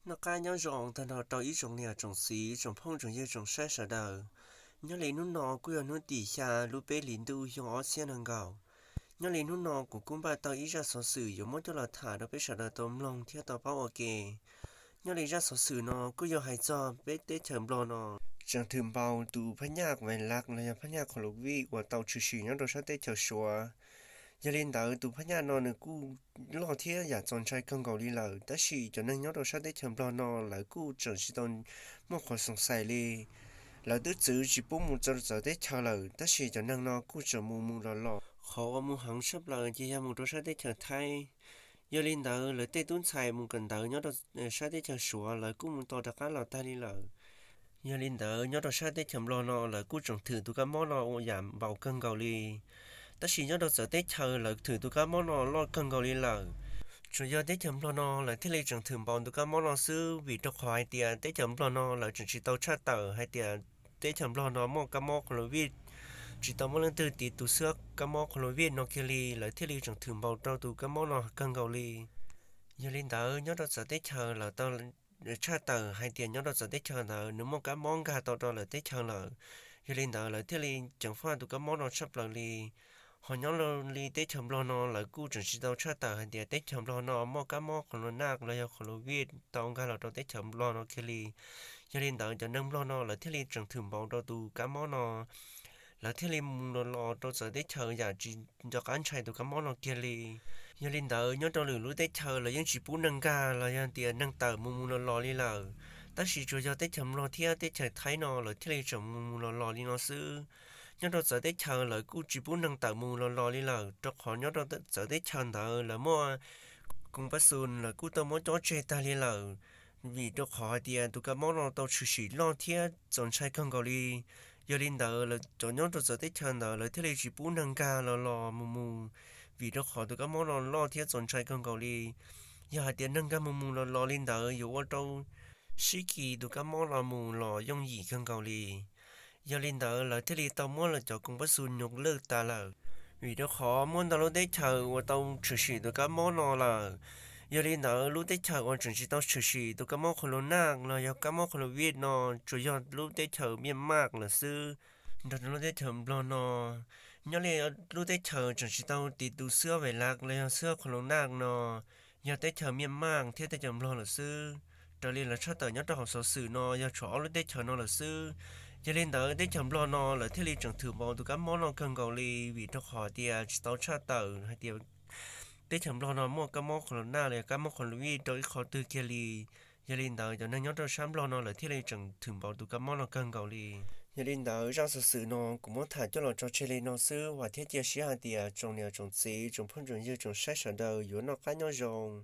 Noj qab nyob zoo tag nrho rau ib tsoom niam tsoom txiv tsoom phooj tsoom ywg tsoom saib sawv daws. Nyob li hnub no kuj yog hnub tim xya lub peb hlis ntuj xyoo ob txhiab nees nkaum. Nyob li hnub no kuv kuj npaj tau ib zaj xov xwm yuav muab coj los tham rau peb sawv daws tau mloog thiab tau paub ua ke. Nyob li zaj xov xwm no kuj yog hais txog peb teb chaws Nplog no tseem thwm npaus tus phab nyaj vais lav los yog phab nyaj qhov lus vij uas tau tshwm sim nyob rau sab teb chaws Suav. Yog li ntawd tus phab nyaj no nws kuj loj thiab yam txaus ntshai kawg nkaus li lawm, tab sis cov neeg nyob rau sab teb chaws Nplog no lawv kuj tseem tsis tau muaj qhov xoom xais li. Lawv twb txwv tsis pub mus rau txawv teb chaws lawm, tab sis cov neeg no kuj tseem mus mus los los. Qhov uas mus heev tshaj plaws ces yog mus rau sab teb chaws Thaib. Yog li ntawd lawv tej tub ntxhais mus kawm ntawv nyob rau sab teb chaws Suav lawv kuj mus tos rov qab los tag li lawm. Yog li ntawd nyob rau sab teb chaws Nplog no lawv kuj tseem thwm tus kab mob no ua yam npaus kawg nkaus li. Tab sis nyob rau txawv teb chaws lawv thwm tus kab mob no loj kawg nkaus li lawm. Tsuas yog teb chaws Nplog no lawv thiaj li tseem thwm npaus tus kab mob no xwb, vim rau qhov hais tias teb chaws Nplog no lawv tseem tsis tau tshaj tawm hais tias teb chaws Nplog no muaj kab mob qhov lus vij, tsis tau muaj leej twg tiv tus xwb kab mob qhov lus vij no kiag li, lawv thiaj li tseem thwm npaus rau tus kab mob no kawg nkaus li. Yog li ntawd nyob rau txawv teb chaws lawv tau tshaj tawm hais tias nyob rau txawv teb chaws ntawd nws muaj kab mob nkag tau rau lawv teb chaws lawm. Yog li ntawd lawv thiaj li ceev faj tus kab mob no tshaj plaws li. Ho nyob li teb chaws Nplog no lawv kuj tseem tsis tau tshaj tawm hais tias teb chaws Nplog no muaj kab mob qhov lus naj los yog qhov lus vij tau nkag los rau teb chaws Nplog no kiag li. Yog li ntawd cov neeg Nplog no lawv thiaj li tseem thwm npaus rau tus kab mob no, lawv thiaj li mus los los rau txawv teb chaws yam tsis nco qab ntshai tus kab mob no kiag li. Yog li ntawd nyob rau lwm lub teb chaws lawv yeej tsis pub neeg nkag los yog tias neeg tawm mus mus los los li lawm, tab sis tsuas yog teb chaws Nplog thiab teb chaws Thaib no lawv thiaj li tseem mus mus los los li no xwb. Nyob rau txawv teb chaws lawv kuj tsis pub neeg tawm mus los los li lawm, rau qhov nyob rau txawv teb chaws ntawd lawv muaj koom pab xus lawv kuj tau muab cob tseg tag li lawm, vim rau qhov hais tias tus kab mob no tau tshwm sim loj thiab txaus ntshai kawg nkaus li. Yog li ntawd cov nyob rau txawv teb chaws ntawd lawv thiaj li tsis pub neeg nkag los los mus mus, vim rau qhov tus kab mob no loj thiab txaus ntshai kawg nkaus li. Yog hais tias neeg nkag mus mus los los li ntawd yuav ua rau sib kis tus kab mob no mus los yooj yim kawg nkaus li. Yog li ntawd lawv thiaj li tau muab lawv cov koom pab xus nyuj lwj tas lawm, vim rau qhov muaj ntau lub teb chaws uas tau tshwm sim tus kab mob no lawm. Yog li ntawd lub teb chaws uas tseem tsis tau tshwm sim tus kab mob qhov lus naj los yog kab mob qhov lus vij no tsuas yog lub teb chaws Miaj Maj lawm xwb. Nrog rau lub teb chaws Nplog no, nyob li lub teb chaws tseem tsis tau tiv tus xwb vais lav los yog xwb qhov lus naj no yog teb chaws Miaj Maj thiab teb chaws Nplog lawm xwb. Raws li lawv tshaj tawm nyob rau hauv xov xwm no yog tshuav ob lub teb chaws no lawm xwb. Yog li ntawd teb chaws Nplog no lawv thiaj li tseem thwm npaus tus kab mob no kawg nkaus li, vim rau qhov tias tsis tau tshaj tawm hais tias teb chaws Nplog no muaj kab mob qhov lus naj los yog kab mob qhov lus vij rau ib qhov twg kiag li. Yog li ntawd cov neeg nyob rau sab Nplog no lawv thiaj li tseem thwm npaus tus kab mob no kawg nkaus li. Yog li ntawd zaj xov xwm no kuv muab tham coj los tso tseg li no xwb, vam thiab cia siab hais tias tsoom niam tsoom txiv tsoom phooj tsoom ywg tsoom saib sawv daws yuav noj qab nyob zoo.